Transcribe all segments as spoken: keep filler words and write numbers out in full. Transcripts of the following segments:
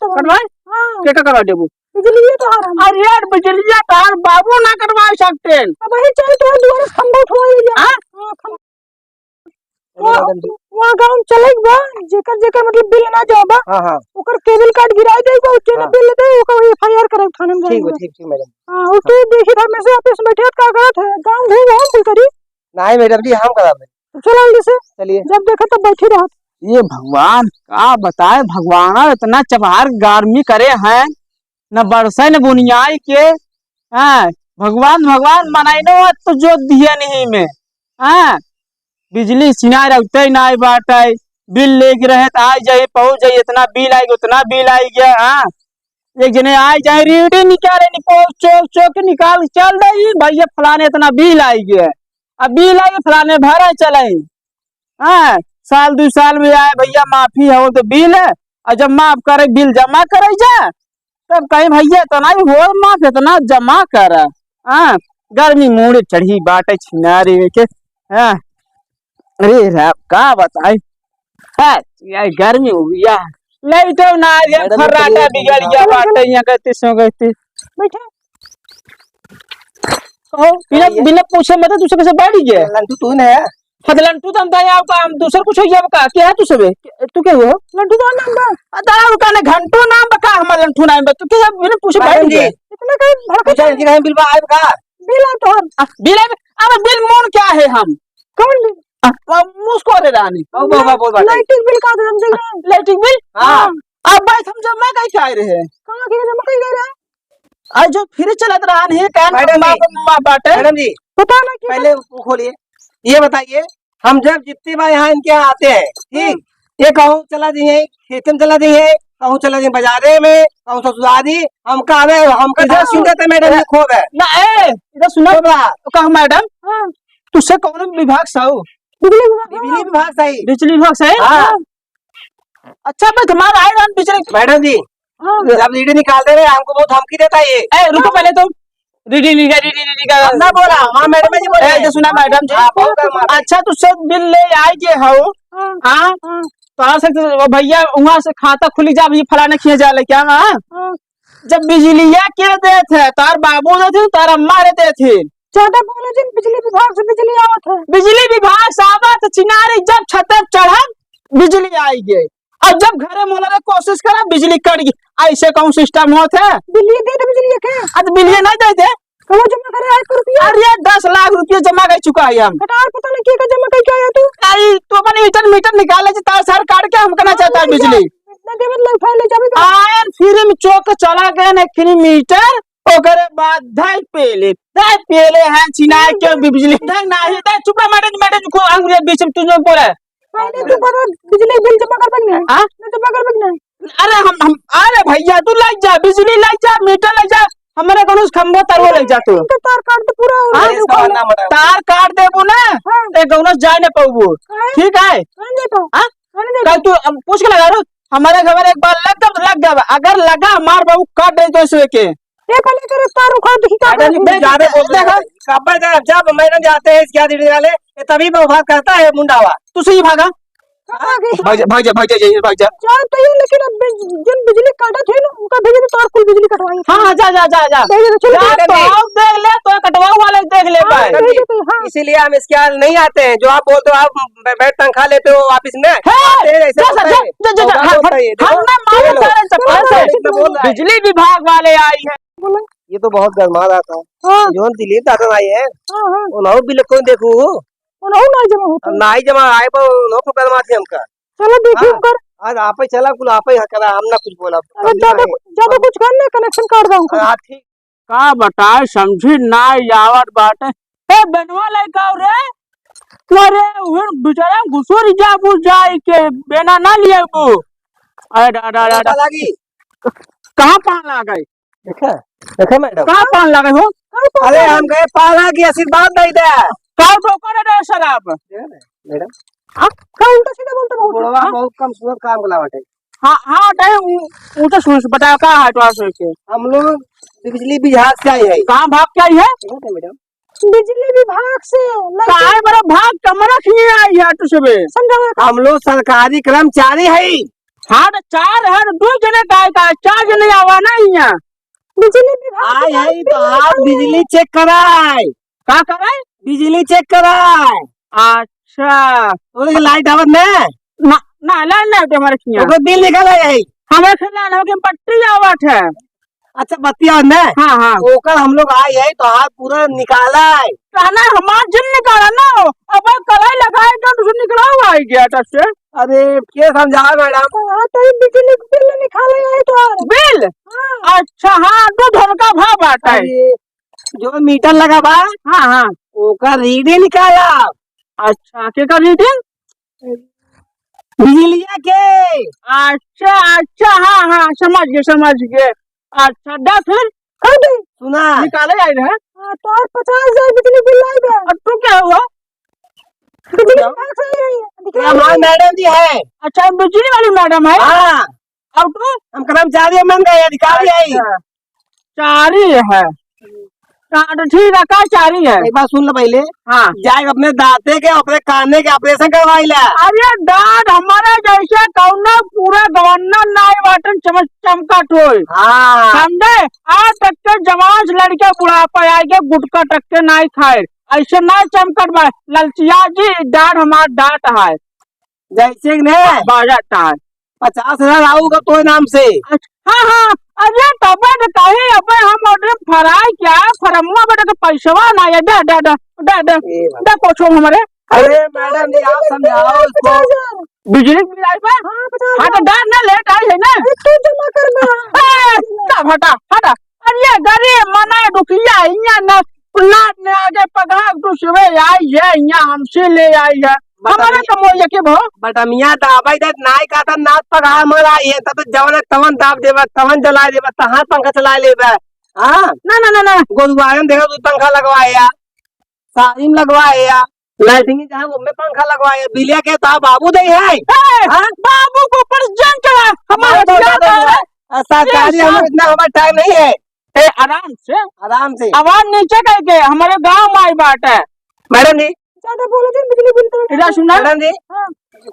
तो कटवाए? हाँ। के का करवा देबू? बिजलिया तो हराम। अरे यार, बिजलिया तो हर बाबू ना कटवा सकते हैं। अब वही चाहे तो दुआरे से खंभा उठवा लीजिए। हाँ? हाँ, खंभा। वहाँ, वहाँ गाँव में चले बा, जेकर, जेकर मतलब बिल ना जाओ बा, हाँ, हाँ। ओकर केबल कार्ड गिराई दे बा, ओके ना हाँ। बिल दे, ओकर एफ आई आर करे थाने में ठीक बा, जाएगा। ठीक, ठीक, मैडम। हाँ, ओके, देखिए, धर्मेश ऑफिस में बैठे, का करत है? गाँव घूम, हम कुल करी। नहीं, मैडम जी, हम करब। तो चलो, जल्दी से। चलिए। जब देखो, तब बैठी रहो। ये भगवान, का बताए, भगवान इतना चबहार गर्मी करे हैं, न बरसे न बुनियाई के, हाँ, भगवान, भगवान मनाइनो तो जो दिया नहीं में, हाँ, बिजली सिनार उठते ही ना बाटे, बिल लेके रहे तो आ जाए, पहुँच जाए, इतना बिल आएगा, उतना बिल आएगा, हाँ, एक जने आ जाए, रीडिंग निकाले, निकाल, चौक, चौक निकाल, चल दे, भैया फलाने इतना बिल आएगा, अब बिल आएगा, फलाने भरा चले, हाँ, साल दू साल में आए, भैया माफी हो तो बिल, और जब माफ करे, बिल जमा करे जा, तब कहीं भैया इतना ही हो माफ, इतना जमा कर। हाँ, गर्मी मूड़े चढ़ी बाटे छिनारे के। हाँ, अरे राम, का बताई? हाँ, ये गर्मी हो गया। लाइटो ना आ गया, मैडम, खर्राटा चलिए, बिगड़ गया बाटे, यहाँ कहते सो कहते। बैठे। ओ, बिना, हाँ, ये बिना पूछे मत दूसरे से बैठ गए। लंटू तू ना है? हाँ, तो लंटू तो हम तो यहाँ का, हम दूसर कुछ हो गया का? क्या है तू सबे? तू क्या हुआ? लंटू तो नाम बा। आ, दादा, वो कहने घंटू नाम बा का? हमार लंटू नाम बा। तू क्या बिना पूछे बैठ मैडम जी, गए? इतना का भड़का पूछा इनकी कहीं बिल बा आए का? बिल आ तो हम। आ, बिल आए? अब बिल मोन क्या है हम? कौन बिल? आ, वो मुस्को रे रानी। ओ, बाबा, बोल बाटे। लाइटिंग बिल का तो हम देख रहे हैं। लाइटिंग बिल? हाँ। हाँ। अब भाई हम जमा कहीं क्या रहे? कहाँ के जमा कहीं गए रहे? आज जो फ्रिज चलत रहन है, कान मैडम जी, मा-, मा-, बाटे। मैडम जी, पता ना क्या पहले वो खोलिए, ये बताइए, हम जब जितनी बार यहाँ इनके यहाँ आते हैं, ठीक, हाँ। ये कहूँ चला जाइए, खेते में चला जाइए, कहूँ चला जाइए बाजारे में, कहूँ ससुरारी, हमका आवे, हमका इधर इधर सुन। सुन जाते मैडम, ये खूब है। ना, ए, इधर सुना। खूब है। तो कहा मैडम, हाँ। तुझसे कौन विभाग से हो? बिजली विभाग से। बिजली विभाग से ही। बिजली विभाग से? हाँ। हाँ। अच्छा, बस हमारा आए राम बिजली। मैडम जी, हाँ। जब रीडिंग निकालते रहे, हमको बहुत धमकी देता है ये। ए, रुको पहले तो। रीडिंग निकाल, रीडिंग निकाल। हम ना बोला, हमारा मैडम जी बोले। ए, तो सुना मैडम जी। हाँ, बहुत गरमाते हैं। अच्छा, तू सब बिल ले आए के हो? हाँ। हाँ? हाँ। तो आ सकते हो, भैया, वहाँ से खाता खुली जा, ये फलाने खिया जा ले, क्या? हाँ? हाँ। जब बिजलिया के देत है, तार बाबू देत है, तार अम्मा रे देत है। ज्यादा बोले जिन, बिजली विभाग से बिजली आवत है। बिजली विभाग से आवत है, चिनारी जब छते चढ़ब, बिजली आई गई। और जब घरे मोला रे कोशिश करा, बिजली कट गई। ऐसे कौन सिस्टम होत है? बिजली दे दे बिजली के। अब बिजली नहीं दे दे। कहाँ जमा करे एक रुपया? अरे, दस लाख रुपया जमा कर चुका है हम। कटार पता नहीं के का जमा कर क्या है तू? आई, तू अपन मीटर, मीटर निकाले जी, तार सर काट के हमका ना चाहता है बिजली। इतना देवे ला उठा ले जावे तो। आयन फिर में चौक चला गए ना, फिर मीटर, ओकरे बाद धाई पेले, धाई पेले हैं, छिनाए के बिजली। धाई ना है, धाई चुप रह, मैडम, मैडम को अंग्रेज बीच में तू जो बोले। पहले तू बता, बिजली बिल जमा करबे कि नहीं? हाँ? नहीं जमा करबे कि नहीं? अरे हम, हम, अरे भैया, तू लग जा, बिजली लग जा, मीटर लग जा, हमारे कौनो खंभा तार वो लग जा तू। इनका तार काट तो पूरा हो हाँ? गया, इसका दुकान। तार काट देबू ना, हाँ। तो कौनो जाए ना पाऊबू। हाँ? ठीक है? कौन दे पाऊ? हाँ? कौन दे कल पाऊ? तू, हम पूछ के लगा रो, हमारे घर में एक बार लग गया तो लग गया, अगर लगा मार बाबू काट दे तो इसे के। ये पहले तेरे तार उखाड़ दिखी का मैडम जी, कुछ ज्यादा बोलते हैं। कब जब, जब मैडम जाते हैं इसके आदमी वाले, ये तभी वो बात करता है मुंडावा। तू सही भागा। हाँ, आगे। भाग जा, भाग जा, भाग जा, भाग जा। जा तो ये, लेकिन अब बिज-, जिन बिजली काटा थे ना, उनका भेजे तो तार कुल बिजली कटवाई। हाँ, हाँ, जा, जा, जा, जा। भेजे तो चलो। जा, मैडम तो जी। आओ देख ले, तो कटवाओ वाले देख ले हाँ, पाए। मैडम जी, भेजे तो, हाँ। इसीलिए हम इसके यहाँ नहीं आते हैं। जो आप बोलते हो, आप बै-, बैठ तनख्वाह लेते हो ऑफिस में, हे! आते हैं ऐसे जा, बोलता जा, है। जा, जा, जा, और हाँ, बोलता है, देखो। हम ना मारे चलो, सारे चप्पल चलो, से। मैं बोल रहा है। बिजली विभाग वाले आई हैं। बोलो। ये तो बहुत गरमा रहा था। हाँ। जोन दिलीप दादा आई है। हाँ, हाँ। उन्हों भी लोग को देखो। उन्हों ना जमा होता। अब ना ही जमा आए, पर उन्हों को गरमा थे हमका। चलो देखिए हाँ। उनकर। आज आप ही चला, कुल आप ही करा, हम ना कुछ बोला। अरे हम ज्यादा ना कुछ, ज्यादा कुछ कर ना, कनेक्शन काट दो उनका। हाँ, ठीक। का बताए, समझी ना आवत बाटे। ए, बेनवा लइका रे। अरे, उहर बेचारा घुसुर जाबू जाए के, बेना ना लियाबू। अरे, डा, डा, डा, डा। लागी। कहाँ पान लागे? देखा, देखा मैडम। कहाँ पान लागे हो? अरे, हम गए पाला की आशीर्वाद नहीं दे। का ठोकर रे शराब? मैडम। आप का उल्टा सीधा बोलते बहुत? बुढ़वा हाँ? बहुत कम सुनत काम वाला बाटे। हाँ, हाँ, टाइम ऊ-, ऊँचा सुन, बताओ, का है तो सोच के? हम लोग बिजली विभाग से आए हैं। कहाँ भाग के आई है? ठीक है, मैडम। बिजली विभाग से, लाइट काहे बड़ा भाग कमरा किए आई है तू सबे? समझाओ। हम लोग सरकारी कर्मचारी है। हाँ, तो चार है, तो दो जने का है, का चार जने आवा ना यहाँ। बिजली विभाग आए के है तो आप बिजली check कराए। का कराए? बिजली check कराए। अच्छा। तो देख, light आवत ना? ना, ना, light ना आवत हमारे यहाँ। ओकर bill निकाला है। हमारे से ना, ना, के बत्ती आवत है। अच्छा, बत्ती आवत ना? हाँ, हाँ। ओकर हम लोग आए है तो आप पूरा निकाला है। कहना हमार जिन निकाला ना हो। अब कलाई लगाए तो तुझे निकला हुआ है गया तब से। अरे, के समझावे मैडम? हाँ, तो ये बिजली के bill निकाले है तो। Bill? हाँ। अच्छा, हाँ, तो धन का भाव बात है। अरे, जो meter लगा बा, हाँ, हाँ। ओकर reading निकाला। अच्छा, केकर reading? बिजलिया के। अच्छा, अच्छा, हाँ, हाँ, समझ गए, समझ गए। अच्छा, दस फिर? कर दे। सुना। निकाले आई रहे। हाँ, तो और पचास हजार बिजली bill आई बा। और तू क्या हुआ? बिजली क्या? विभाग से आई है, ये दिखा हमारी रही है। Madam जी है। अच्छा, बिजली वाली madam है? हाँ। और तू? हम कर्मचारी मन गए, अधिकारी है। अच्छा, चारी है। हाँ, तो ठीक है, का चारी है? एक बात सुन लो पहले। हाँ। जाए अपने दांते के, अपने काने के operation करवाई ला। अरे दांत हमारे जैसे कौनो पूरा गवर्नर नाई बाटन चमक चमकत होई। हाँ। समझे? आज तक के जवान से लड़के बुढ़ापा आए के गुटखा टक्के नाई खाए। ऐसे नाई चमकत बा। ललचिया जी, दांत हमार दांत है। जैसे कि ने बाजा तार। पचास हजार आऊगा तो नाम से। अच्छा, हाँ, हाँ, अरे तबे तो कही, अबे हम order फराई क्या, फरमुआ बेटा के पैसवा ना ये, दे, दे, दे, दे, दे, ए बाबा। दे कुछ हमारे। अरे मैडम जी, आप समझाओ इसको। पचास हजार। बिजली बिल आई बा? हाँ, पचास हजार। हाँ, तो दे ना, late आई है ना। अरे तू जमा कर ना। ए, ना, हटा, हटा। अरे गरीब मना दुखिया, इहाँ ना, ना, ने आगे पगहा तू सुबह आई है, इहाँ हमसे ले आई है। हमारा बटमिया, कमोइया के भो। बटमिया दाबई दे, नाई का था, नाच पगहा मर आई है, तब तो जवन है तवन दाब देबा, तवन जला देबा, तहाँ पंखा चला लेबा। हाँ? ना, ना, ना, ना। गोरुआरन देखा तू पंखा लगवाए या, साड़ी में लगवाए या, लैट्रिन जहाँ वो में पंखा लगवाए या, बिलिया के तो बाबू दे है। ए, हाँ? बाबू को ऊपर जन चढ़ा, हमारा बाबू तो क्या ज्यादा कर रहा है? आ, सरकारी ये हम लोग इतना हमारा time नहीं है। ए, आराम से। आराम से। आवाज नीचे करके, हमारे गाँव में आई बात है। मैडम जी। ज्यादा बोलो जी, बिजली बिल तो इधर सुना। मैडम जी। हाँ।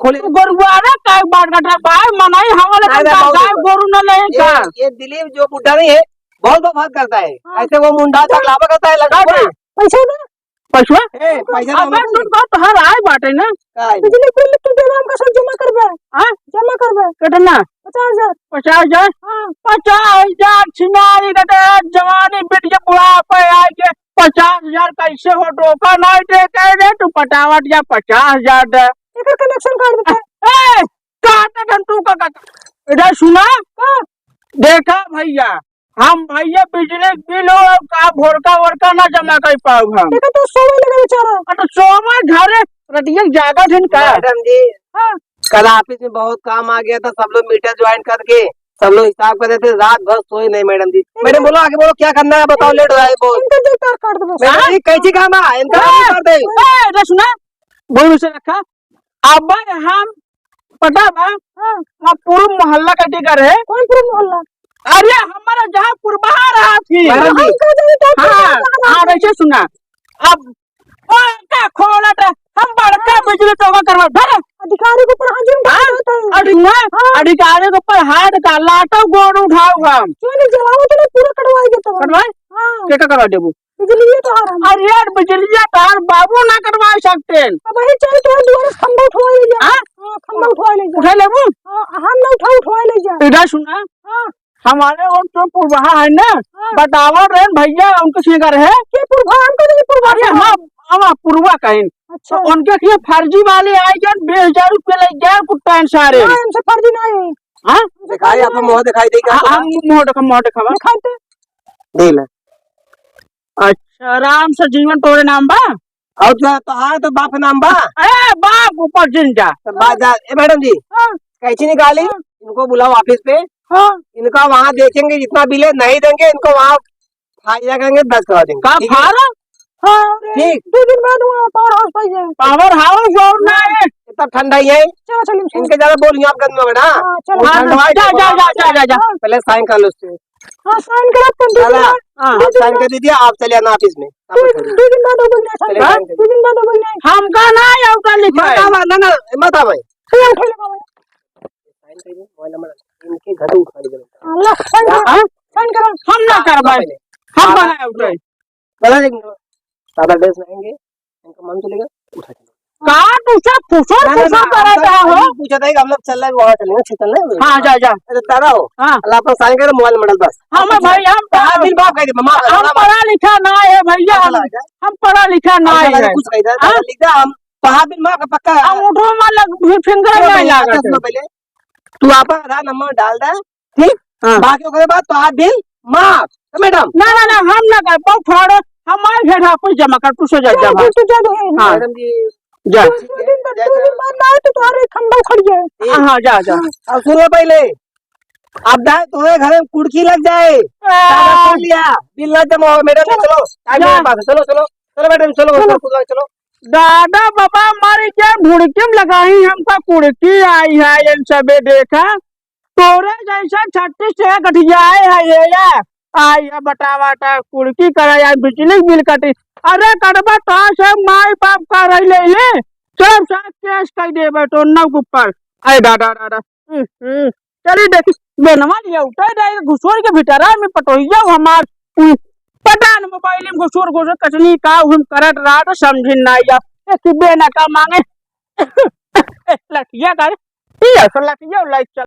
खोले। तू गोरुआरा का एक बात कटा, भाई मनाई हमारे नहीं, नहीं, का बहुत गाय बहुत। गोरू न ले ये, का। ये दिलीप जो बुड्ढा नहीं है, बहुत बकवास करता है। हाँ। ऐसे वो मुंडा झगलावा करता है, लड़का। पैसा दे। पैसा? ए, पैसा अबे नहीं। तू तो तोहर आए बाटे ना। का है? बिजली बिल तू देबे, हमका सब जमा करबे। हाँ? जमा करबे। कितना? पचास हजार। पचास हजार? हाँ। पचास हजार छिनारी कटे, जवानी बिटिया बुढ़ापे आए के पचास हजार कैसे हो, डोका नहीं दे के रे, तू पटावट या पचास हजार दे। एकर connection काट देते। ए, काटे हम तू का, का, का। इधर सुना। का? देखा भैया, हम भैया बिजली के बिल हो, का भोरका वोरका ना जमा कर पाउब हम। देखा तो सोवे लगे बेचारा। अ, तो सोवे घरे, रतिया जागा दिन का। मैडम जी, हाँ। कल office में बहुत काम आ गया था, सब लोग meter join करके, सब लोग हिसाब कर रहे थे, रात भर सोए नहीं मैडम जी। मैडम, बोलो, आगे बोलो, क्या करना है, बताओ, late हो रहा है बहुत। इनका तो तार काट दो बस। मैडम जी, कैंची कहाँ बा? इनका ए, काट दे। ए, इधर सुना, बोल उसे रखा। अब हम, पता बा, हाँ। हम पूरा मोहल्ला का टिकर है। कौन पूरा मोहल्ला? अरे, हमारा जहाँ पुरबहा रहा थी। मैडम जी। हम कहाँ जाने, कौन हाँ, पुरबहा रहा हाँ, थी? वैसे सुना। अब ओ, का खोलत है? हम बड़का बिजली टोका करवा, धर। अधिकारी के ऊपर हाथ जोड़ के हाँ? हाथ है। अरे ना, हाँ। अधिकारी के ऊपर हाथ का लाटो गोड़ उठाओ हम। क्यों नहीं जलाओ तो नहीं पूरा कटवाई देता हूँ। कटवाई? हाँ। के का करवा देबू? बिजली तो आ रहा है। अरे यार, बिजली तो हर बाबू ना कटवा सकते हैं। अब वही चल तो दुआरे खंभा उठवा ले जा। हाँ? हाँ, खंभा उठवा ले जा। उठा लेबू? हाँ, हम ना उठा, उठवा ले जा। इधर सुना। हाँ। हमारे और जो पुरबहा है ना, हाँ। बतावा रे भैया, उनके सिंगर है। के पुरबहा? हमको नहीं पुरबहा अरे पता। हाँ, हाँ, पुरबा कहीं। अच्छा। तो उनके लिए फर्जी वाले आए गए, बीस हजार रुपये ले गए कुत्ता सारे। हाँ, इनसे फर्जी नहीं है। हाँ? दिखाई, आप मुंह दिखाई दे क्या हाँ, हुआ? हम मुंह दिखा, मुंह दिखावा। दिखाते। दे ले। अच्छा, राम से जीवन तोरे नाम बा? और तो, तोहार तो बाप नाम बा। ए, बाप ऊपर जिन जा। तो बा-, जा, ए, मैडम जी, हाँ। कैंची निकाली, हाँ। इनको बुलाओ office पे। हाँ। इनका वहाँ देखेंगे, जितना बिल है, नहीं देंगे, इनको वहाँ फायदा करेंगे, दर्ज करवा देंगे। का ठीक है? फायदा? हाँ, ठीक। दो दिन बाद वहाँ power house पाई जाए। Power house और ना है। इतना ठंडा ही है। चलो, चलो, चलो। इनके ज्यादा बोल, यहाँ गर्मी में ना। हाँ, चलो। वो हाँ, ठंडा है, जा, जा, जा, जा, जा, जा। पहले sign कर लो उससे। हाँ, sign करा, पंडित जी। चला। हाँ, आप sign कर दीजिए, आप चले आना office में। दो, दो दिन बाद हो गया, चले हाँ? Sign कर दो दिन बाद हो गया। हमका ना आया, उठा लिखा है। मत आवा, ना, ना, मत आवा। चलो, उठा ले बाबा। Sign करिए, मोबाइल नंबर इनके घर उठा लीजिए। अल्लाह, फोन करो, हाँ? फोन करो। हम ना करवाए। पहले। हम हाँ, बनाए उठे। बना लेंगे। ज्यादा ड्रेस नहीं है, इनका मन चलेगा, उठा के। का तू सब फुसर ना, ना, फुसर ना, करत हम हो? पूछत है कि हम लोग चल रहे हैं, वहाँ चलेंगे, ठीक चल रहे हैं। हाँ, जा, जा। अरे, तारा हो। हाँ। अल्लाह अपन साइन करे, मोबाइल नंबर बस। हाँ, मैं भाई, हम हाँ, बिल माफ कर दे, माफ कर दे, हम माफ कर दे। पढ़ा लिखा ना है भैया, हम, चला जा। हम पढ़ा लिखा ना है। कुछ कही था, हाँ? लिखा हम, वहाँ बिल माफ, पक्का। हम उठो में लग, फिंगर चलो नहीं पहले, लागत चलो है। पहले। तू आपन आधार नंबर डाल दे, ठीक? हाँ। बाकी ओकरे बाद तो आप बिल माफ, तो मैडम। ना, ना, ना, हम ना कर, बहुत फ्रॉड है। हम आए भेड़, हाँ, कुछ जमा कर, तू से जा, चल, जमा। तू जा दे। हाँ। मैडम जी, जा। दो, दो दिन बाद, दो दिन बाद ना आए तो तुम्हारे खंभा उखड़ जाए। हाँ, हाँ, जा, जा। अब सुन लो पहले, अब दा तुम्हारे घर में कुड़की लग जाए। आ। दादा सुन लिया, बिल ना जमा हो, मैडम, चलो, चलो, टाइम जा। मेरे पास है, चलो, चलो, चलो मैडम, चलो, चलो। चलो, चलो, चलो। दादा बाबा मर के भुड़किम लगाई, हमका कुड़की आई है, इन सबे देखा। तोरे जैसा छत्तीस से गठियाए है ये, ये। आई है बटावाटा, कुड़की करे, आई बिजली बिल कटी। अरे कटबा तो से माई बाप का रही ले, ले। सब साथ केस कर देबे तो नौ के ऊपर। अरे दादा, दादा। हम्म, हम्म। चली देखी, बेनवा लिया उठा जाए, घुसोर के भितरा में पटोहिया हमार। हम्म। पता न मोबाइल में घुसोर, घुसोर कटनी का हम करत रहा तो समझी ना आया। ए, तू बेना का मांगे। लठिया कर, ई असल लठिया लाइट चल।